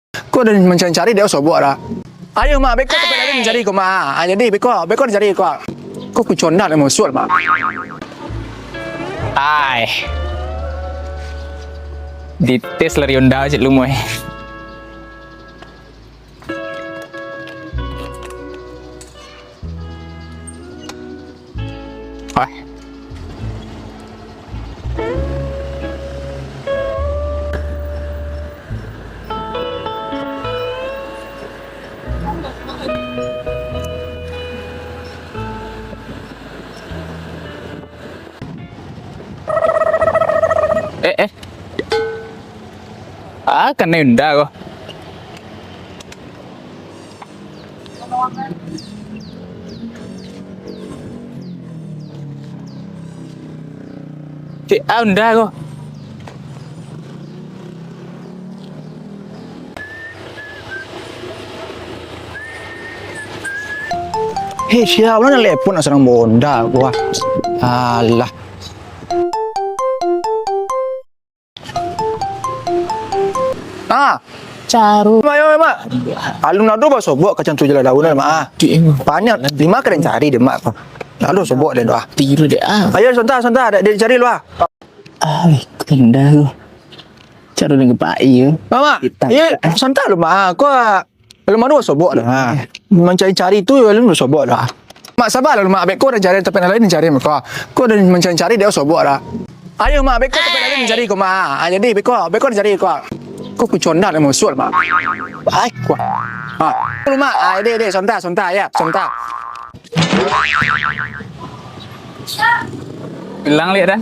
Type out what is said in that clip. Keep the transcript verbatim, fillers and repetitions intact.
Ko den mancari-cari dek sobok dah. Ayo, Mak, beko tampek lain mancari ko, Mak. Ah, jadi beko, beko cari ko. Ko kucondak dek musuh, Mak. Ai. Dites lari Honda cik lu, moi. Wah. Eh, eh. Ah, kanai Honda ko. Cik, ah, Honda ko. Hei, sia, ulah nak lepon nak sadang bawa Honda ko, ah. Alah. Ah. Caro. Mak, yo, Mak. Alun ado basobok kacang tu jalan daun, Mak. Ah. Paniang, limo kali cari deh, Mak. Ado sobok deh, doh. Tiru deh, ah. Ayo, sontak, sontak, dek, dek cari lu, ah. Ah, Honda tu. Caro dengan Pak Iyo. Mak, Mak. Iyo, sontak lu, Mak. Ah, ko, ah, Alun mano sobok dah. Ha. Mancari-cari tu alun sobok dah. Mak, sabalah lu, Mak. Beko den cari tampek nan lain, cari ko. Ko den mancari-cari dek sobok dah. Ayo, Mak, beko tampek nan lain cari ko, Mak. Ah, jadi beko, beko cari ko. Ko kucondak dek musuh, Mak. Ai, ko. Ha. Lu, Mak. Ah, dek, dek, sontak, sontak, yo, sontak. Ilang liak dah.